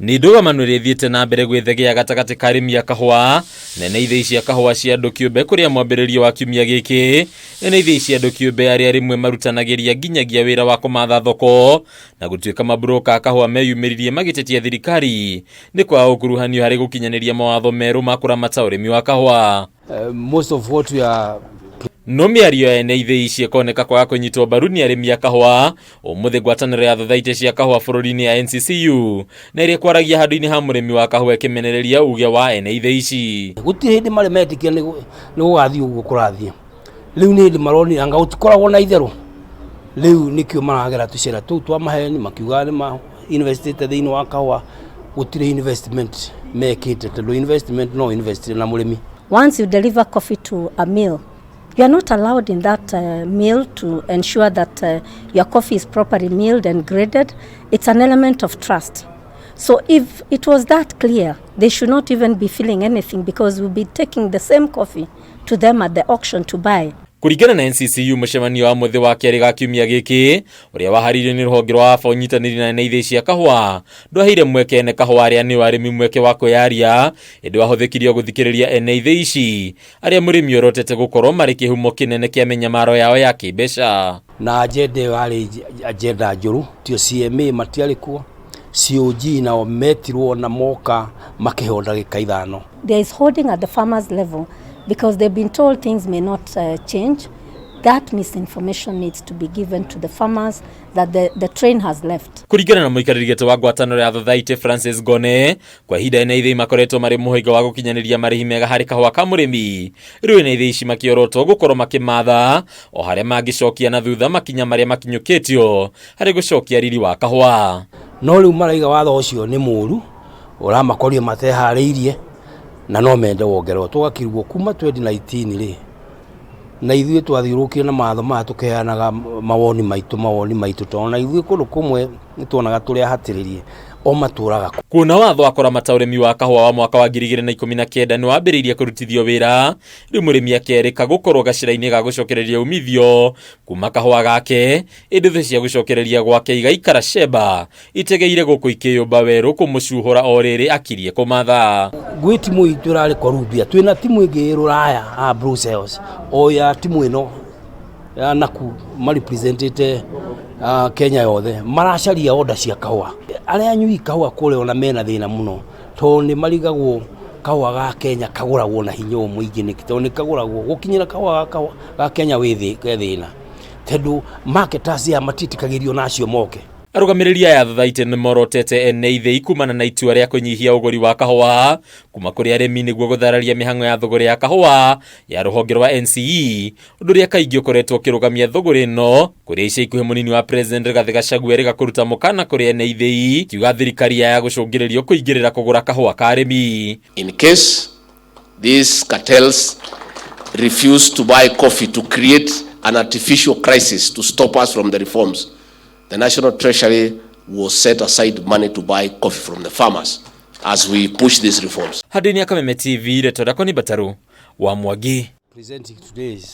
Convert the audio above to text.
Nĩ ndũgamano ĩrĩa ĩthiĩte na mbere gwĩthegea gatagatĩ ka arĩmi a kahũa nene ithĩi cia kahũa cia andũ kĩũmbe, kũrĩa mwambĩrĩrio wa kiumia gĩkĩ nene ithĩi cia andũ kĩũmbe arĩa rĩmwe marutanagĩria nginyagia wĩra wa kũmatha thoko na gũtuĩka maburoka a kahũa meyumĩririe magĩtetia thirikari nĩ kwaga gũkuruhanio harĩ gũkinyanĩria mawatho merũ ma kũramata ũrĩmi wa kahũa. Most of what we are No mĩario ya ene ithĩi ici ĩkoneka kwaga kũnyitwo mbaru nĩ arĩmi a kahũa. Ũmũthĩ ngwatanĩro ya thothaitĩ cia kahũa bũrũri-inĩ ya NCCU na ĩrĩa ĩkwaragia handũ-inĩ ha mũrĩmi wa kahũa ĩkĩmenereria uge wa ene ithĩi ici. Gũtirĩ hĩndĩ marĩ metĩkia nĩ gũgathiĩ ũguo kũrathiĩ. Rĩu nĩ hĩndĩ maronire anga gũtikoragwo na itherũ. Rĩu nĩkĩo maragera tũcĩra tũu twa maheni makiugaga nĩ ma investĩte thĩinĩ wa kahũa. Gũtirĩ investment mekĩte, tondũ investment no invest na mũrĩmi. Once you deliver coffee to a mill, you are not allowed in that mill to ensure that your coffee is properly milled and graded. It's an element of trust. So if it was that clear, they should not even be feeling anything, because we'll be taking the same coffee to them at the auction to buy. Kũringana na NCCU, mũcemanio wa mũthĩ wa kerĩ ga kiumia gĩkĩ ũrĩa waharĩirio nĩ rũhonge rwa AFA ũnyitanĩri na ene ithĩi cia kahũa ndwaheire mweke ene kahũa arĩa nĩo arĩmi mweke wa kwĩyaria, ĩndĩ wahũthĩkirio gũthikĩrĩria ene ithĩi ici arĩa mũrĩmi orotete gũkorwo marĩ kĩhumo kĩnene kĩa mĩnyamaro yao ya kĩmbeca. Na agenda ĩyo yarĩ agenda njũru. Tio CMA matiarĩ kuo, COG nao metirwo na moka makĩheo ndagĩka 5. There is holding at the farmers level because they've been told things may not change. That misinformation needs to be given to the farmers that the train has left. Kũringana na mũikarĩri gĩtĩ wa ngwatanĩro ya thothaitĩ Francis Ngone, kwa ihinda ene ithĩi makoretwo marĩ mũhĩnga wa gũkinyanĩria marĩhi mega harĩ kahũa ka mũrĩmi. Rĩu ene ithĩi ici makĩorotwo gũkorwo makĩmatha o harĩa mangĩcokia na thutha makinya marĩa makinyũkĩtio harĩ gũcokia riri wa kahũa. No rĩu maraiga watho ũcio nĩ mũru, ũramakoria mateharĩirie na no mende wongererwo. Tũgakirwo kuma 2019 rĩ, na ithuĩ twathiũrũrũkire na mawatho maya tũkĩheanaga mawoni maitũ, tondũ na ithuĩ kũndũ kũmwe nĩ tuonaga tũrĩ ahatĩrĩrie o matũraga. Kuona watho wa kũramata ũrĩmi wa kahũa wa mwaka wa 2019 nĩ wambĩrĩirie kũrutithio wĩra, rĩu mũrĩmi akerĩka gũkorwo gacĩra-inĩ ga gũcokereria umithio kuma kahũa gake, ĩndĩ thũ cia gũcokereria gwake igaikara cemba itegeire gũkũ ikĩyũmba werũ kũmũcuhũra o rĩrĩ akirie kũmatha. Gwĩ timu itũ ĩrarĩ Columbia, twĩna timu ĩngĩ ĩ rũraya a Brussels, o ya timu ĩno ya naku marepresentĩte Kenya yothe, maracaria order cia kahũa. Arĩa anyui kahũa kũrĩa ona mena thĩna mũno, tondũ nĩ marigagwo kahũa ga Kenya kagũragwo na hinya ũyũ mũingĩ nĩkĩ, tondũ nĩ kagũragwo gũkinyĩra kahũa ga Kenya wĩ thĩ ke thĩna, tondũ marketers aya matiĩtĩkagĩrio na acio moke. Arũgamĩrĩri aya thothaitĩ nĩ morotete ene ithĩi kumana na itua rĩa kũnyihia ũgũri wa kahũa kuma kũrĩ arĩmi nĩguo gũthararia mĩhang'o ya thũgũrĩ ya kahũa ya rũhonge rwa NCE, ũndũ ũrĩa kaingĩ ũkoretwo ũkĩrũgamia thũgũrĩ ĩno, kũrĩa ica ikuhĩ mũnini wa president Rigathĩ Gachagua erĩga kũruta mũkana kũrĩ ene ithĩi kiuga thirikari yaya gũcũngĩrĩrio kũingĩrĩra kũgũra kahũa ka arĩmi. In case these cartels refuse to buy coffee to create an artificial crisis to stop us from the reforms, the National Treasury will set aside money to buy coffee from the farmers as we push these reforms. Handũ-inĩ ya Kameme TV, rĩtwa rĩakwa nĩ Mbataru wa Mwangi. Presenting today's